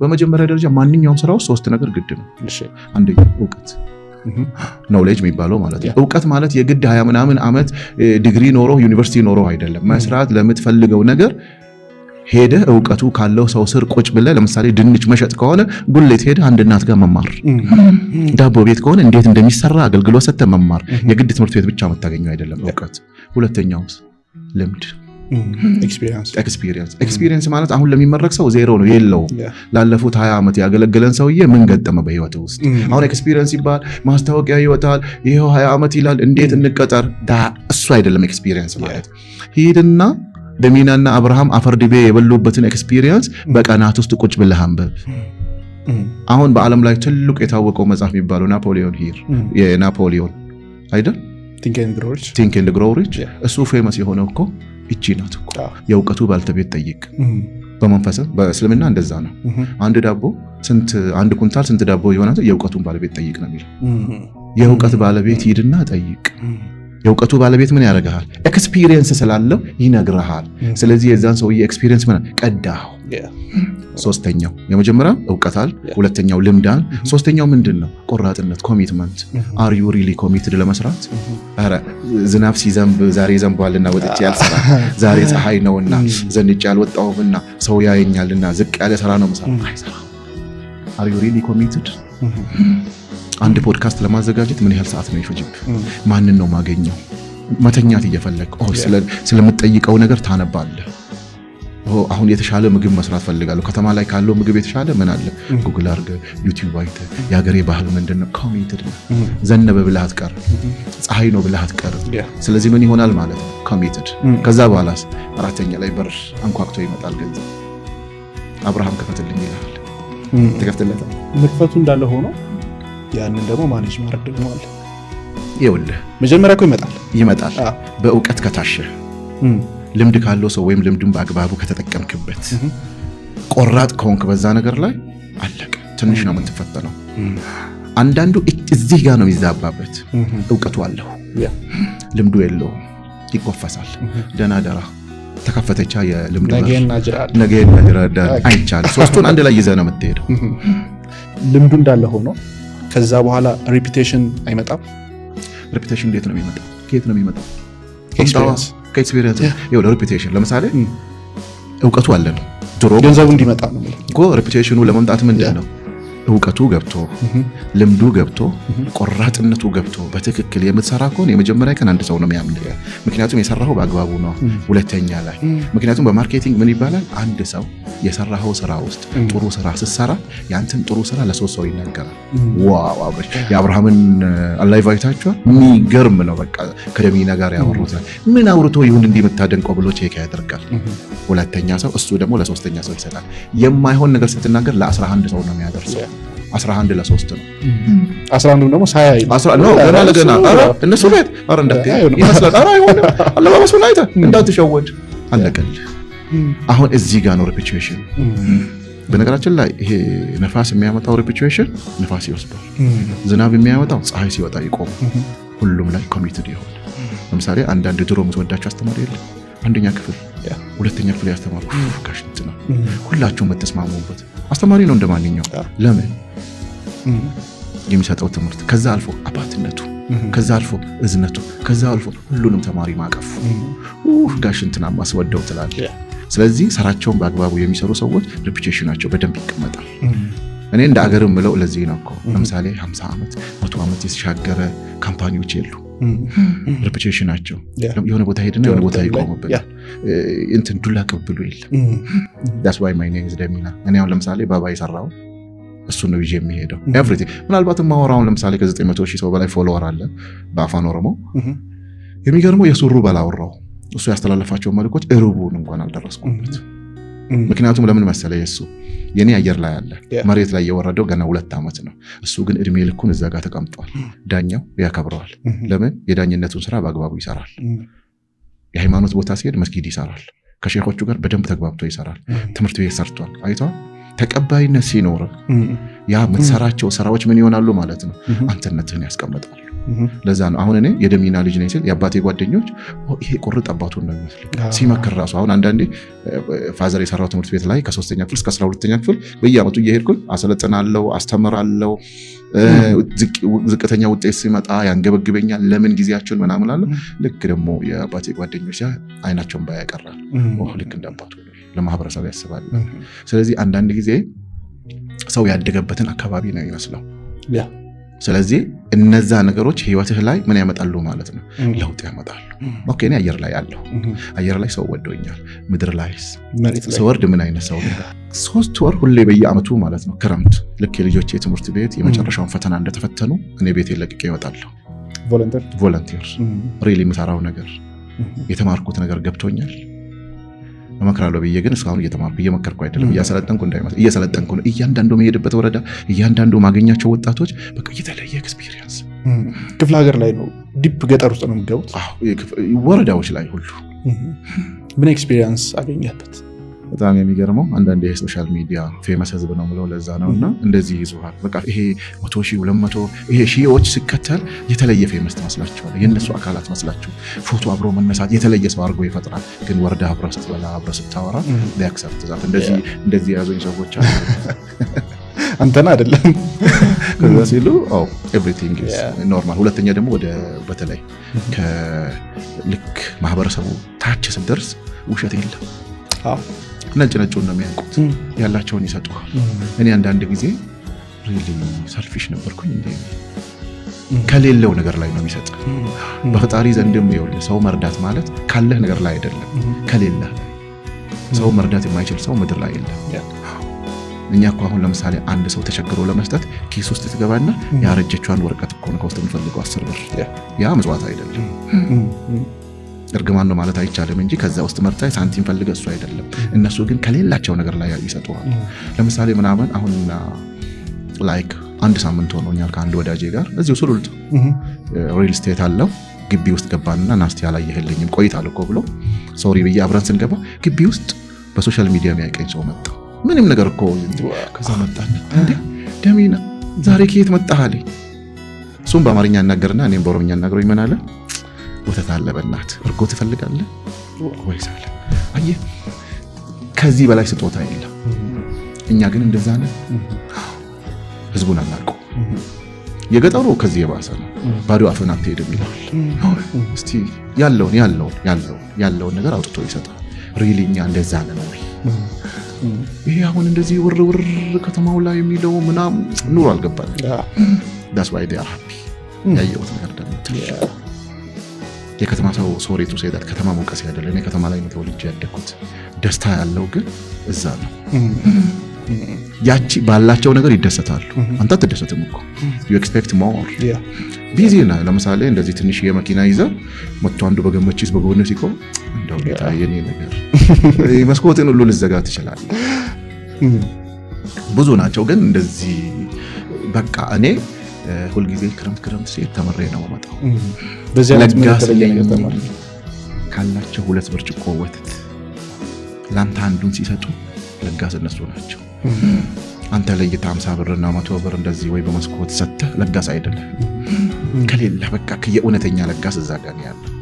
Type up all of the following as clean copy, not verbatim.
በመጀመሪያ ደረጃ ማንኛውም ስራ ውስጥ ሶስት ነገር ግድ ነው። አንደኛ እውቀት፣ knowledge የሚባለው ማለት ነው። እውቀት ማለት የግድ 20 ምናምን ዓመት ዲግሪ ኖሮ ዩኒቨርሲቲ ኖሮ አይደለም። መስራት ለምትፈልገው ነገር ሄደህ እውቀቱ ካለው ሰው ስር ቁጭ ብለህ፣ ለምሳሌ ድንች መሸጥ ከሆነ ጉሌት ሄደህ አንድ እናት ጋር መማር፣ ዳቦ ቤት ከሆነ እንዴት እንደሚሰራ አገልግሎት ሰጥተህ መማር። የግድ ትምህርት ቤት ብቻ የምታገኘው አይደለም እውቀት። ሁለተኛውስ ልምድ፣ experience። Experience። Experience ማለት አሁን ለሚመረቅ ሰው ዜሮ ነው፣ የለውም። ላለፉት 20 ዓመት ያገለገለን ሰውዬ ምን ገጠመ በህይወት ውስጥ? አሁን experience ይባል ማስታወቂያ ይወጣል፣ ይኸው 20 ዓመት ይላል፣ እንዴት እንቀጠር? እሱ አይደለም experience ማለት። ሂድና ደሚናና አብርሃም አፈር ድቤ የበሉበትን experience በቀናት ውስጥ ቁጭ ብለህ አንብብ። አሁን በዓለም ላይ ትልቅ የታወቀው መጽሐፍ የሚባለው ናፖሊዮን ሂል፣ የናፖሊዮን አይደል? Think and Grow Rich። Think and Grow Rich። እሱ famous የሆነው እኮ እቺ ናት እኮ፣ የእውቀቱ ባልተቤት ጠይቅ። በመንፈስም በእስልምና እንደዛ ነው። አንድ ዳቦ ስንት፣ አንድ ኩንታል ስንት ዳቦ ይሆናል? የእውቀቱን ባለቤት ጠይቅ ነው የሚለው። የእውቀት ባለቤት ሂድና ጠይቅ። የእውቀቱ ባለቤት ምን ያደርግሃል? Experience ስላለው ይነግርሃል። ስለዚህ የዛን ሰውዬ experience ምን ቀዳኸው። ሶስተኛው፣ የመጀመሪያው እውቀታል፣ ሁለተኛው ልምዳል፣ ሶስተኛው ምንድን ነው? ቆራጥነት፣ commitment። Are you really committed ለመስራት? ኧረ ዝናብ ሲዘንብ ዛሬ ዘንቧልና ወጥቼ አልሰራም፣ ዛሬ ፀሐይ ነውና ዘንጬ አልወጣሁምና ሰው ያየኛልና ዝቅ ያለ ስራ ነው የምሰራው። አይሰራም። Are you really committed? አንድ ፖድካስት ለማዘጋጀት ምን ያህል ሰዓት ነው ይፈጅብህ? ማንን ነው ማገኘው? መተኛት እየፈለግ ስለምትጠይቀው ነገር ታነባለህ። አሁን የተሻለ ምግብ መስራት ፈልጋለሁ። ከተማ ላይ ካለው ምግብ የተሻለ ምን አለ? ጉግል አድርገህ፣ YouTube አይተህ፣ የሀገሬ ባህል ምንድን ነው? Committed ነው። ዘነበ ብለህ አትቀርም፣ ፀሐይ ነው ብለህ አትቀርም። ስለዚህ ምን ይሆናል ማለት ነው? Committed። ከዛ በኋላስ አራተኛ ላይ በር አንኳኩቶ ይመጣል ገንዘብ። አብርሃም ክፈትልኝ ይልሃል። ትከፍትለታል። መክፈቱ እንዳለ ሆኖ ያንን ደግሞ manage ማድረግ ደግሞ አለ። ይኸውልህ፣ መጀመሪያ እኮ ይመጣል። ይመጣል። በእውቀት ከታሸ፣ ልምድ ካለው ሰው ወይም ልምዱን በአግባቡ ከተጠቀምክበት፣ ቆራጥ ከሆንክ በዛ ነገር ላይ፣ አለቀ። ትንሽ ነው የምትፈተነው። አንዳንዱ እዚህ ጋር ነው የሚዛባበት። እውቀቱ አለው፣ ልምዱ የለውም፣ ይኮፈሳል። ደህና ደራ ተከፈተቻ የልምድ ነገ አይቻልም። ሶስቱን አንድ ላይ ይዘህ ነው የምትሄደው። ልምዱ እንዳለ ሆኖ ከዛ በኋላ repetition አይመጣም። Repetition እንዴት ነው የሚመጣው? ከየት ነው የሚመጣው? ከ experience። Repetition ለምሳሌ እውቀቱ አለ ነው ድሮ ገንዘቡ እንዲመጣ ነው እኮ። Repetition ኑ ለመምጣት ምንድን ነው፣ እውቀቱ ገብቶ፣ ልምዱ ገብቶ፣ ቆራጥነቱ ገብቶ በትክክል የምትሰራ ከሆነ የመጀመሪያ ቀን አንድ ሰው ነው የሚያምንህ። ምክንያቱም የሰራኸው በአግባቡ ነው። ሁለተኛ ላይ ምክንያቱም በ marketing ምን ይባላል? አንድ ሰው የሰራኸው ስራ ውስጥ ጥሩ ስራ ስትሰራ ያንተን ጥሩ ስራ ለሶስት ሰው ይናገራል። Wow አብረሽ የአብርሃምን live አይታችኋል? የሚገርም ነው። በቃ ከደሚና ጋር ያወሩታል። ምን አውርቶ ይሁን እንዲህ የምታደንቀው ብሎ check ያደርጋል። ሁለተኛ ሰው፣ እሱ ደግሞ ለሶስተኛ ሰው ይሰጣል። የማይሆን ነገር ስትናገር ለ11 ሰው ነው የሚያደርሰው። 11 ለ3 ነው። 11ዱም ደግሞ ሳያይ ነው ገና ለገና ኧረ እነሱ ቤት ኧረ እንዳትሄድ ይመስላል። ኧረ አይሆንም፣ አለባበሱን አይተህ እንዳትሸወድ፣ አለቀልህ። አሁን እዚህ ጋር ነው repetition። በነገራችን ላይ ይሄ ነፋስ የሚያመጣው repetition ነፋስ ይወስዷል። ዝናብ የሚያመጣው ፀሐይ ሲወጣ ይቆም። ሁሉም ላይ committed ይሆን። ለምሳሌ አንዳንድ ድሮ የምትወዳቸው አስተማሪ የለ፣ አንደኛ ክፍል፣ ሁለተኛ ክፍል ያስተማሩ ጋሽ እንትና፣ ሁላችሁም የምትስማሙበት አስተማሪ ነው እንደማንኛው። ለምን? የሚሰጠው ትምህርት፣ ከዛ አልፎ አባትነቱ፣ ከዛ አልፎ እዝነቱ፣ ከዛ አልፎ ሁሉንም ተማሪ ማቀፉ፣ ጋሽ እንትና ማስወደው ትላለህ። ስለዚህ ስራቸውን በአግባቡ የሚሰሩ ሰዎች repetition ናቸው በደንብ ይቀመጣል። እኔ እንደ አገር ምለው ለዚህ ነው እኮ፣ ለምሳሌ 50 ዓመት፣ 100 ዓመት የተሻገረ company ዎች የሉ፣ repetition ናቸው። የሆነ ቦታ ሄድና የሆነ ቦታ ይቆምብናል። እንትን ዱላ ቅብሉ የለም። That's why my name is ደሚና። እኔ አሁን ለምሳሌ ባባ የሰራው እሱን ነው ይዤ የሚሄደው everything። ምናልባት ማወራውን ለምሳሌ ከ900 ሺህ ሰው በላይ follower አለ በአፋን ኦሮሞ። የሚገርመው የሱ ሩብ አላወራው፣ እሱ ያስተላለፋቸው መልእክቶች ሩቡን እንኳን አልደረስኩበት። ምክንያቱም ለምን መሰለ፣ የሱ የኔ አየር ላይ አለ፣ መሬት ላይ የወረደው ገና 2 ዓመት ነው። እሱ ግን እድሜ ልኩን እዛ ጋር ተቀምጧል። ዳኛው ያከብረዋል። ለምን? የዳኝነቱን ስራ በአግባቡ ይሰራል። የሃይማኖት ቦታ ሲሄድ መስጊድ ይሰራል። ከሼኮቹ ጋር በደንብ ተግባብቶ ይሰራል። ትምህርት ቤት ሰርቷል። አይተዋል። ተቀባይነት ሲኖር ያ የምትሰራቸው ስራዎች ምን ይሆናሉ ማለት ነው? አንተነትህን ያስቀምጣሉ። ለዛ ነው አሁን እኔ የደሚና ልጅ ነኝ ስል የአባቴ ጓደኞች ይሄ ቁርጥ አባቱን ነው የሚመስለው ሲመክር ራሱ። አሁን አንዳንዴ father የሰራው ትምህርት ቤት ላይ ከ3ኛ ክፍል እስከ 12ኛ ክፍል በየዓመቱ እየሄድኩኝ አሰለጥናለሁ፣ አስተምራለሁ። ዝቅተኛ ውጤት ሲመጣ ያንገበግበኛል። ለምን ጊዜያቸውን ምናምን አለ። ልክ ደግሞ የአባቴ ጓደኞች አይናቸውን ባያ ያቀራል። ልክ እንደ አባቱ ለማህበረሰብ ያስባል። ስለዚህ አንዳንድ ጊዜ ሰው ያደገበትን አካባቢ ነው የሚመስለው። ስለዚህ እነዛ ነገሮች ህይወትህ ላይ ምን ያመጣሉ ማለት ነው? ለውጥ ያመጣሉ። Okay፣ እኔ አየር ላይ አለሁ። አየር ላይ ሰው ወዶኛል። ምድር ላይስ ስወርድ ምን አይነት ሰው ነው? 3 ወር ሁሌ በየዓመቱ ማለት ነው፣ ክረምት ልክ የልጆች የትምህርት ቤት የመጨረሻውን ፈተና እንደተፈተኑ እኔ ቤቴን ለቅቄ እወጣለሁ። Volunteer really የምሰራው ነገር፣ የተማርኩት ነገር ገብቶኛል። እመክራለሁ ብዬ ግን እስካሁን እየተማርኩ፣ እየመከርኩ አይደለም፣ እያሰለጠንኩ እንዳይመስል፣ እየሰለጠንኩ ነው። እያንዳንዱ የምሄድበት ወረዳ፣ እያንዳንዱ ማገኛቸው ወጣቶች በቃ የተለየ experience። ክፍለ ሀገር ላይ ነው፣ deep ገጠር ውስጥ ነው የሚገቡት። ወረዳዎች ላይ ሁሉ። ምን experience አገኘህበት? በጣም የሚገርመው አንዳንድ ይሄ social media famous ህዝብ ነው ምለው ለዛ ነው። እና እንደዚህ ይዙሃል። በቃ ይሄ 100,000፣ 200 ይሄ ሺዎች ሲከተል የተለየ famous ትመስላቸዋለህ። የእነሱ አካላት መስላቸው ፎቶ አብሮ መነሳት የተለየ ሰው አድርጎ ይፈጥራል። ግን ወርዳ አብረህ ስትበላ፣ አብረህ ስታወራ accept that እንደዚህ እንደዚህ የያዙኝ ሰዎች አሉ። አንተና አይደለም። ከዛ ሲሉ everything normal። ሁለተኛ ደግሞ ወደ በተለይ ልክ ማህበረሰቡ ታች ስትደርስ ውሸት የለም። ነጭ ነጩን ነው የሚያውቁት። ያላቸውን ይሰጡሃል። እኔ አንዳንድ ጊዜ really selfish ነበርኩኝ እንደ ከሌለው ነገር ላይ ነው የሚሰጥ። በፈጣሪ ዘንድም ይኸውልህ ሰው መርዳት ማለት ካለህ ነገር ላይ አይደለም፣ ከሌለህ ላይ። ሰው መርዳት የማይችል ሰው ምድር ላይ የለም። እኛ እኮ አሁን ለምሳሌ አንድ ሰው ተቸግሮ ለመስጠት ኪስ ውስጥ ትገባና ያረጀቿን ወረቀት እኮ ነው ከውስጥ የምፈልገው፣ 10 ብር። ያ ምጽዋት አይደለም። እርግማን ነው ማለት አይቻልም እንጂ ከዛ ውስጥ መርጣ ሳንቲም ፈልገ እሱ አይደለም። እነሱ ግን ከሌላቸው ነገር ላይ ይሰጡሃል። ለምሳሌ ምናምን አሁን like አንድ ሳምንት ሆኖኛል ከአንድ ወዳጄ ጋር እዚሁ ሱሉልታ real estate አለው። ግቢ ውስጥ ገባንና ናስቲ አላየህልኝም ቆይታል እኮ ብሎ sorry ብዬ አብረን ስንገባ ግቢ ውስጥ በ social media የሚያውቀኝ ሰው መጣ። ምንም ነገር እኮ። ከዛ መጣና እንዴ ደሚና ዛሬ ከየት መጣህ አለኝ። እሱም በአማርኛ እናገርና እኔም በኦሮምኛ እናገረው። ምን አለ? ወተት አለ፣ በእናትህ እርጎ ትፈልጋለህ ወይስ አለ። አየህ ከዚህ በላይ ስጦታ የለም። እኛ ግን እንደዛ ነን። ህዝቡን አናውቀው። የገጠሩ ከዚህ የባሰ ነው። ባዶ አፍን አትሄድም ይለዋል። እስቲ ያለውን ያለውን ያለውን ያለውን ነገር አውጥቶ ይሰጣል። Really እኛ እንደዛ ነን ወይ? ይሄ አሁን እንደዚህ ውር ውር ከተማው ላይ የሚለው ምናምን ኑሮ አልገባንም። That's why they are happy። ያየሁት ነገር ደግሞ ትልቁ የከተማ ሰው፣ sorry to say that፣ ከተማ መውቀስ አይደለም። እኔ ከተማ ላይ ነው ተወልጄ ያደግኩት። ደስታ ያለው ግን እዛ ነው። ያቺ ባላቸው ነገር ይደሰታሉ። አንተ አትደሰትም እኮ፣ you expect more፣ busy ነህ። ለምሳሌ እንደዚህ ትንሽ የመኪና ይዘህ መጥቶ አንዱ በገመቺስ በጎን ሲቆም እንደው ጌታ የኔ ነገር መስኮትን ሁሉ ልዘጋ ትችላለህ። ብዙ ናቸው ግን እንደዚህ በቃ እኔ ሁልጊዜ ክረምት ክረምት ሲሄድ ተምሬ ነው የምመጣው። በዚህ ዓመት ምን ለጋስ የተለየ ነገር ነኝ። ተማርክ? ካላቸው ሁለት ብርጭቆ ወተት ለአንተ አንዱን ሲሰጡ ለጋስ እነሱ ናቸው። አንተ ለይተህ 50 ብርና 100 ብር እንደዚህ ወይ በመስኮት ሰጥተህ ለጋስ አይደለም። ከሌለ በቃ የእውነተኛ ለጋስ እዛ ጋር ነው ያለው።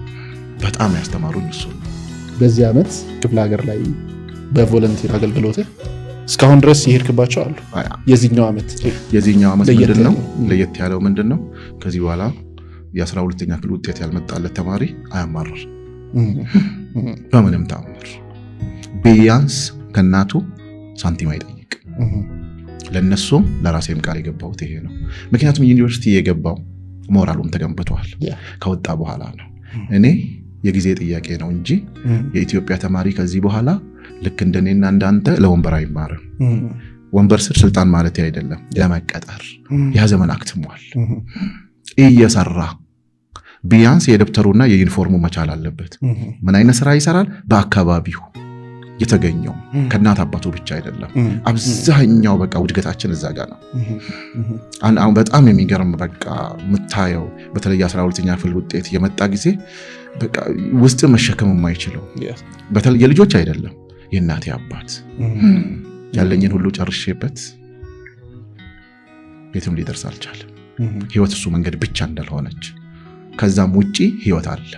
በጣም ያስተማሩኝ እሱ ነው። በዚህ ዓመት ክፍለ ሀገር ላይ በ volunteer አገልግሎትህ እስካሁን ድረስ የሄድክባቸው አሉ። የዚህኛው ዓመት የዚህኛው ዓመት ለየት ምንድን ነው ያለው? ለየት ያለው ምንድን ነው? ከዚህ በኋላ የ12ኛ ክፍል ውጤት ያልመጣለት ተማሪ አያማርር በምንም ተአምር። ቢያንስ ከእናቱ ሳንቲም አይጠይቅ። ለእነሱም ለራሴም ቃል የገባሁት ይሄ ነው። ምክንያቱም ዩኒቨርሲቲ የገባው ሞራሉም ተገንብቷል፣ ከወጣ በኋላ ነው። እኔ የጊዜ ጥያቄ ነው እንጂ የኢትዮጵያ ተማሪ ከዚህ በኋላ ልክ እንደኔና እንዳንተ ለወንበር አይማርም። ወንበር ስር ስልጣን ማለት አይደለም፣ ለመቀጠር። ያ ዘመን አክትሟል። እየሰራ ቢያንስ የደብተሩና የዩኒፎርሙ መቻል አለበት። ምን አይነት ስራ ይሰራል? በአካባቢው የተገኘው፣ ከእናት አባቱ ብቻ አይደለም። አብዛኛው በቃ ውድገታችን እዛ ጋር ነው። አሁን በጣም የሚገርም በቃ የምታየው በተለይ 12ኛ ክፍል ውጤት የመጣ ጊዜ በቃ ውስጥ መሸከም የማይችለው፣ በተለይ የልጆች አይደለም፣ የእናቴ አባት ያለኝን ሁሉ ጨርሼበት የትም ሊደርስ አልቻለም። ህይወት እሱ መንገድ ብቻ እንዳልሆነች፣ ከዛም ውጪ ህይወት አለ።